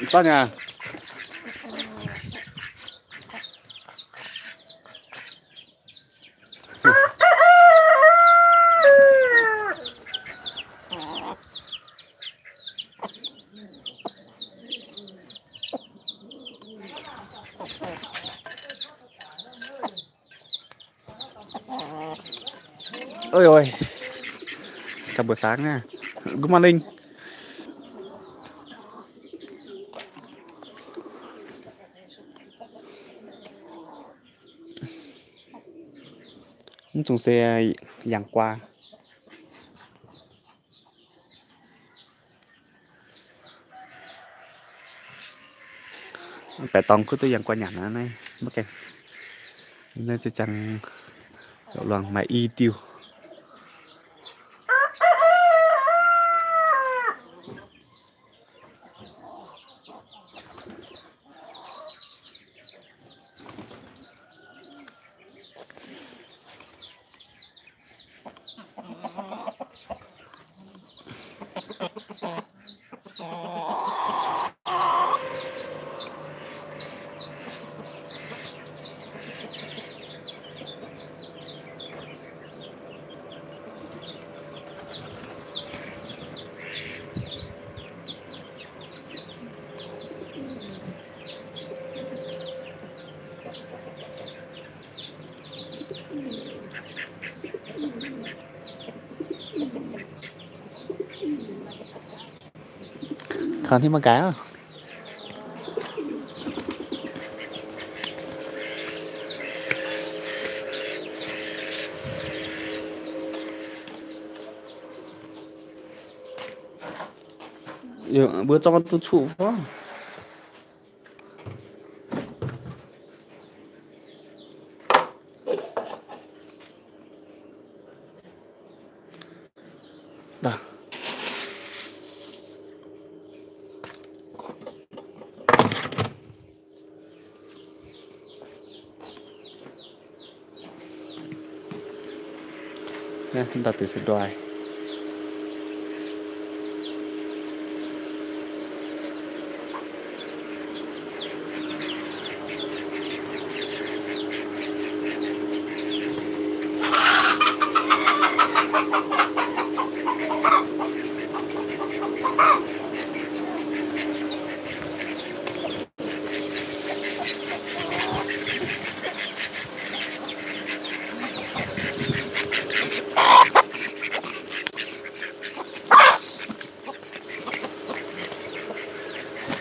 Zorqv nyei. Ôi ôi, chào buổi sáng nha. Good morning. Mv zungh se yangh guaa. Baeqc dorngx kuv duqv yangh guaa nyanc naaiv, mv gaengh. Naaiv ziouc jangx luangc maaih i diuh. Taux hnangv mv gaengh oc. Mbuo zorqv duqv cuqv fov. Ndau deix se ndoih.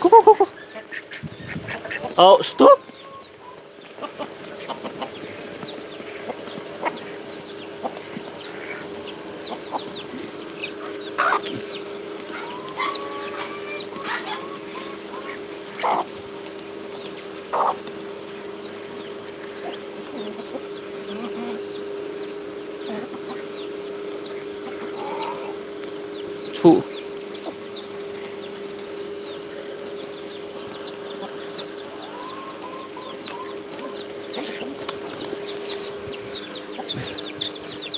Guck, guck, guck, guck. Oh, stop. Cuqv.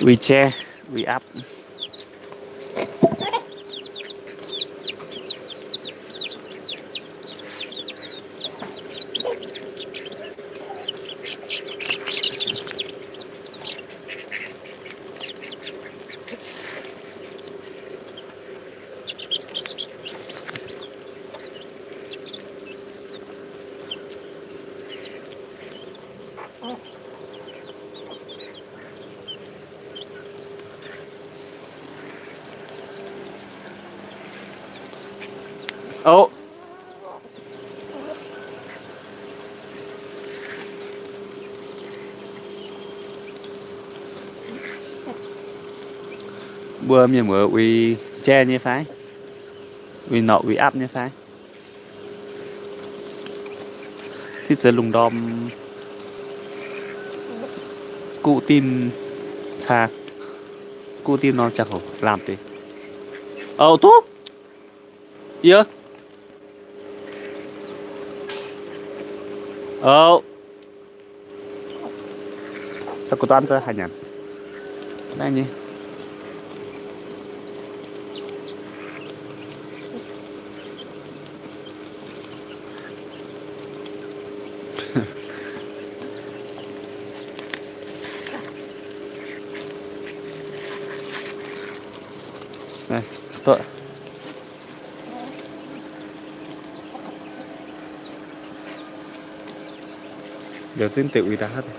Uix jai, uix apv. Ov, mbuo mienh muoz uix jai nyei fai? Uix norqc uix apv nyei fai? Diqv zeiz lungh ndorm guv dimv caa, guv dimv nor ziangh hoc lamh deix. Auv, duqv yie. Auv, da'guv danv za'haaix nyanc. Naaiv nyei. Naaiv, duqv. Liuz zingv deix uix daaih haav.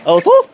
Auv, duqv.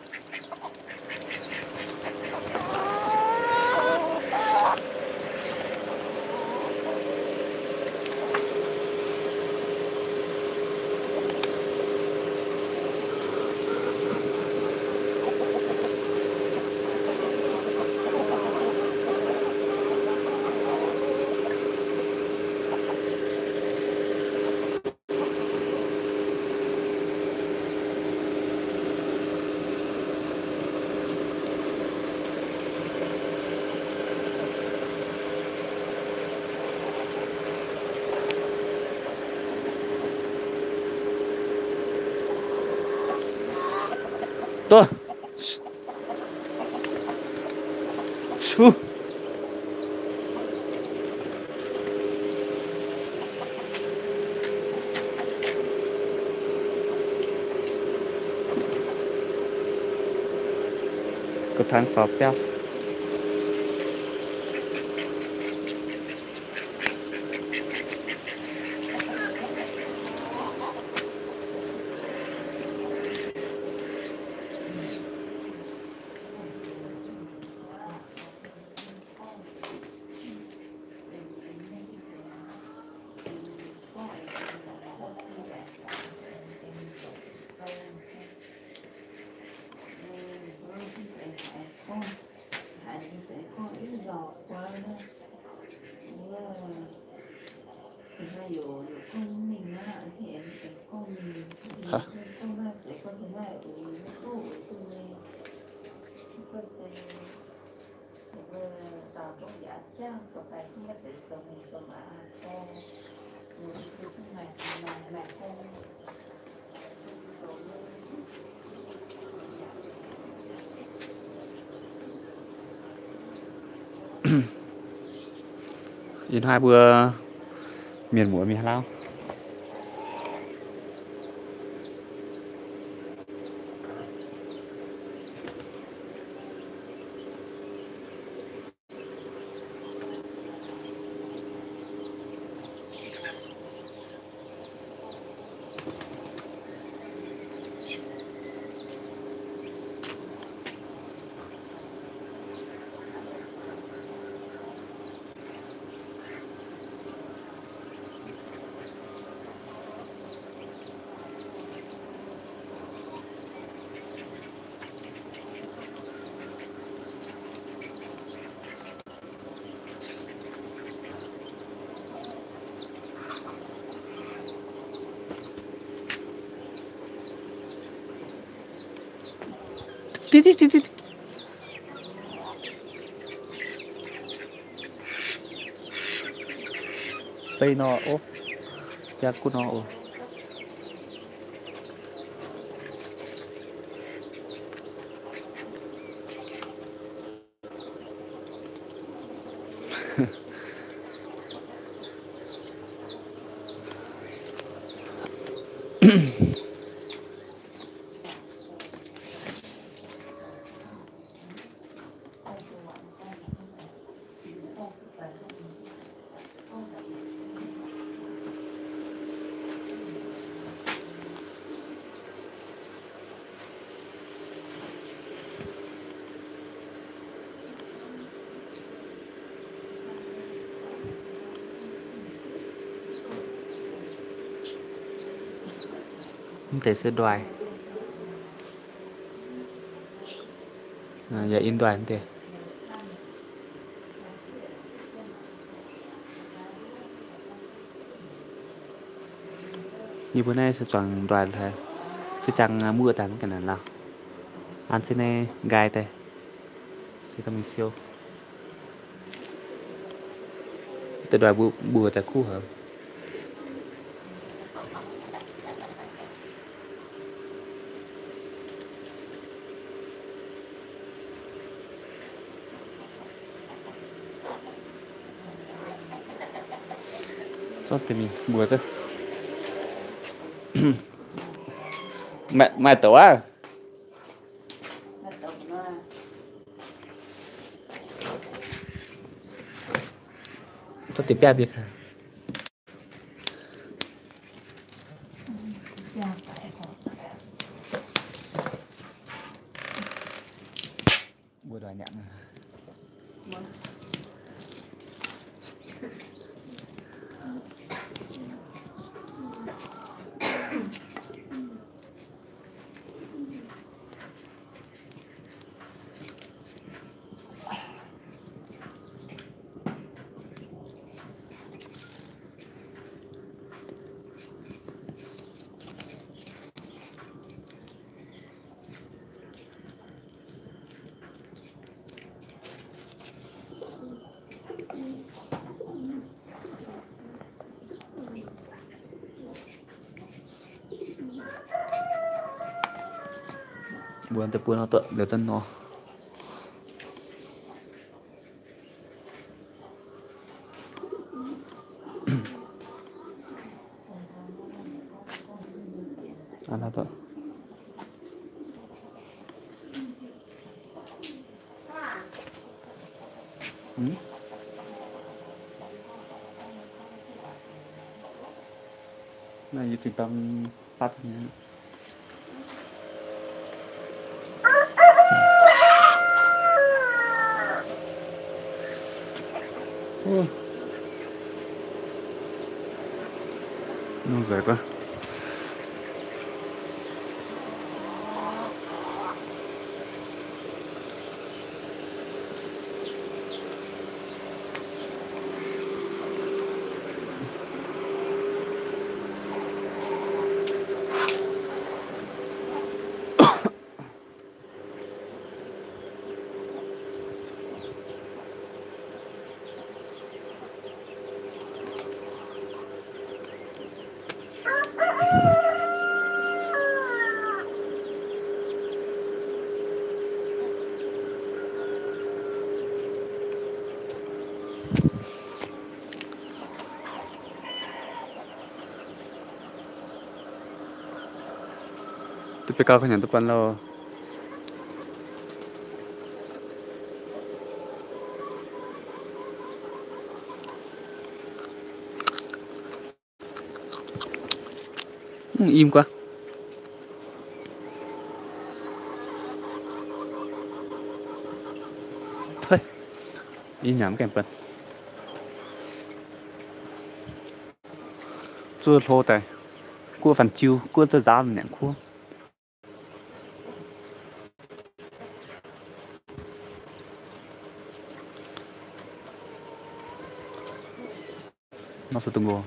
Duqv. Suv. Guv tangv faaux biauv. Ih hnoi mbuo mienh muoz mienh hlauv. Div, div, div, div. Bei nor, ov, biaa guv nor oc. Mv deix se ndoih. Yaac in ndoih mv deix. Ninh mbuo naaiv se zuangx ndoih haic, ziex jangx mbuo daaih mv ganh naaic lauh. An se naaiv nqaai daaih, se dorh mingh siou. Deix ndoih mbuo, mbuo daaih kuv haic. Zorqv deix mingh mbuox zouv. Maaih, maaih douc aqv. Zorqv deix biaav mingh. Mbuo doic nyanc. Mbuo deix buo nor duqv liuz zunv nor. Naaiv yie zingh dam fatv nyei. Nongh nzengc guaav. Duqv biaa gauh kuv nyanc duqv buonc loh. Im guaav. Ih nyanc mv gaengh buonc. Zuov hlo daaih, guov fanh jiu, guov zauv nzaaux nyanc kuv. Nor se dungx nqox.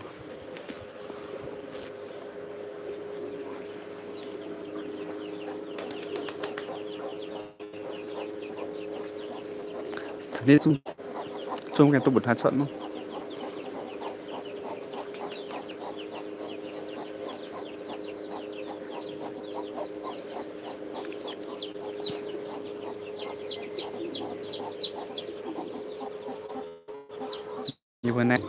Ninh zungv, zungv gengh duqv mbu'hnoi cuotv mv. Yie mbuo naaiv,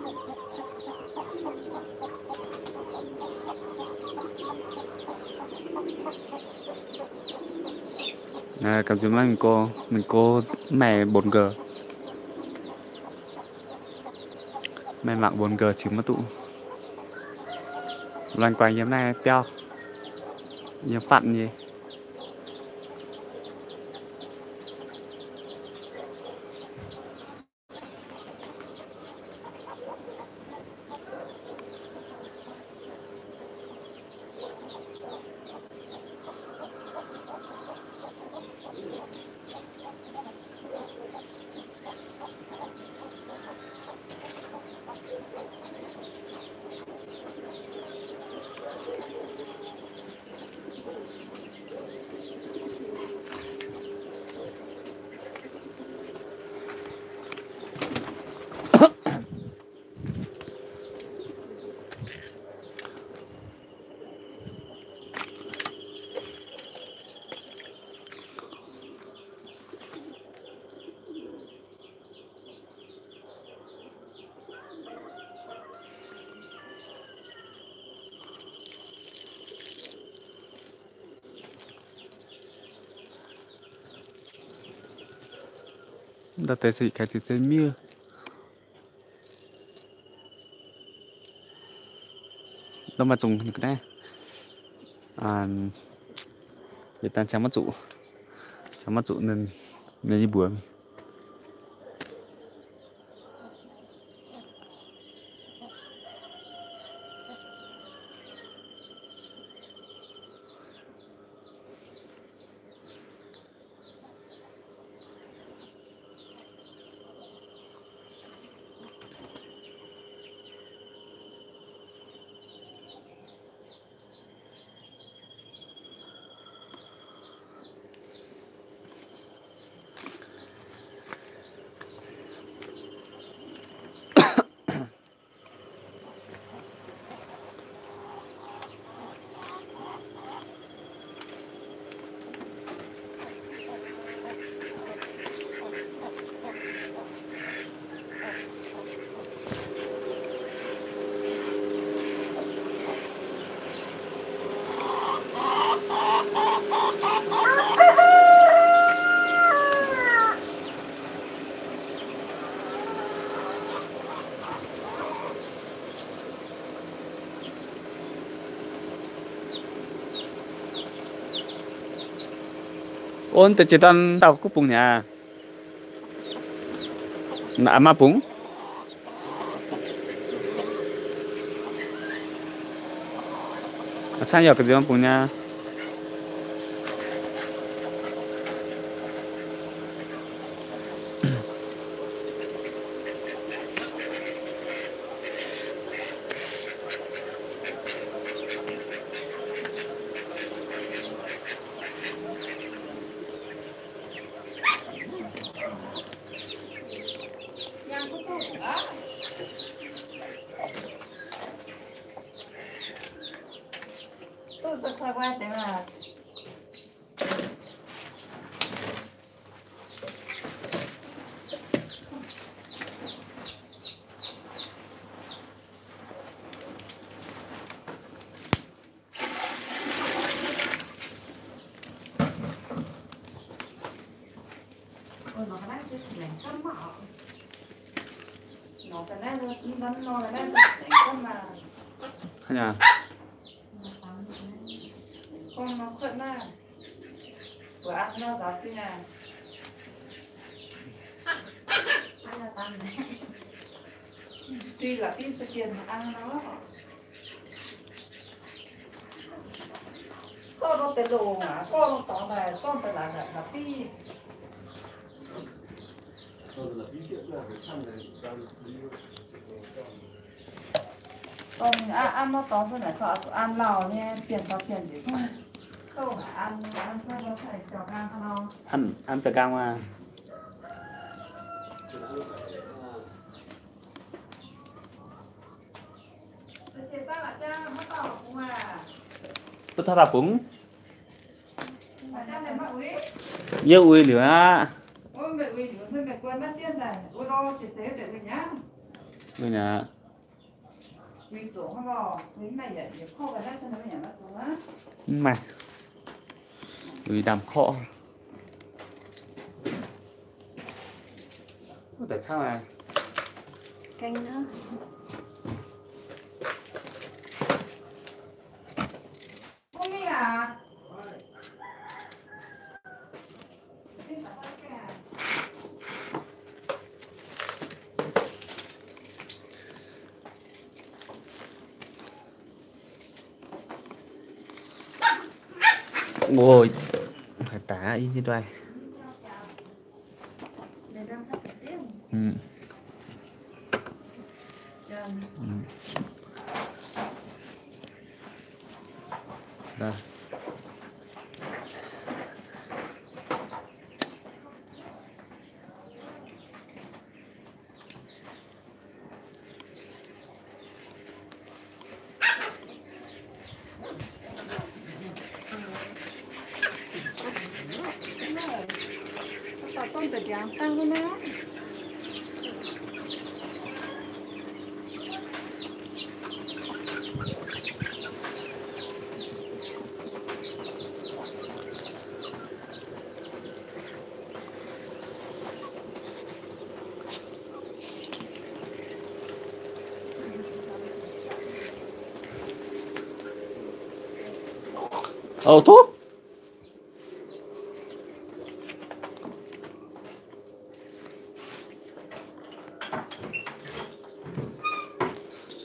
aa, gamh nziex maiv mingh go, mingh go mv maaih bột cờ, maaih mangc bột cờ cingx maiv duqv. Loanh guaih yiem naaiv biauv, yiem fatv nyei. Ndau deix se yietc kaaix ziex zei miev. Ndau maaih zungh ga'naaiv, yietc daan qangx maiv zuqc, qangx maiv zuqc ninh, ninh nyei mbuox. Ov, deix jiex daan dauh kuv bungx nyei aqv. Aa, maa bungx. Aa, camv yaac ga'nziex bungx nyei. Gorngv nor deix longc aqv, gorngv nor dorngx daaih, gorngv daaih laaix la'bieiv. Gorngv an, an nor dorngx se naaic corc an lauh nyei, bienh dorh bienh njiec gorngv, an, an za'nqaang maah. Butv taux daaih bungx. Yie uix liuz aqv. Uix aqv. Mv maaih. Uix ndaamv-korqv. Wuov deix cangv aqv. Ov, haaix daaih i nyei nduaih. Ov, duqv.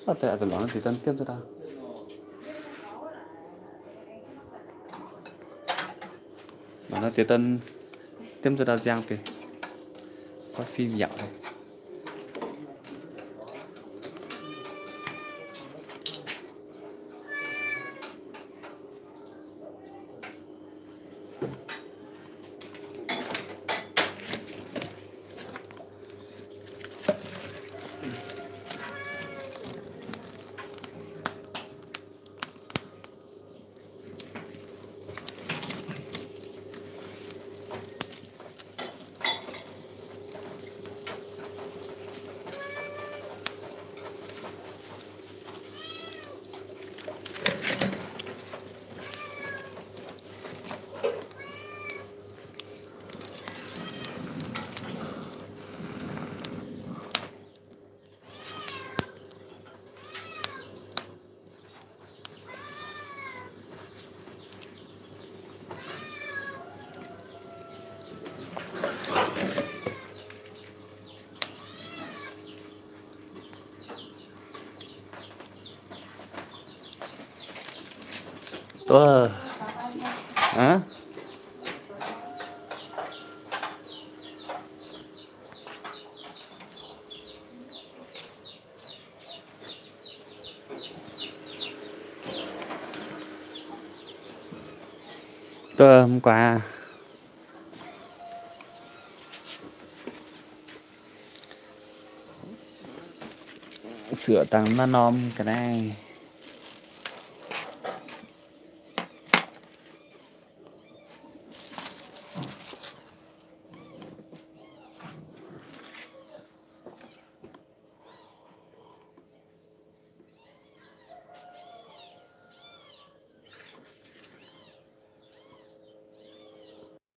Ov, deix aqc zuqc lorz naaiv deix daaih diemv zuqc ndau. Lorz naaiv deix daaih diemv zuqc ndau nziang deix. Goiv fim yaac. Duqv. Duqv mv guaax. Suoqc dangh naaiv norm ga'naaiv.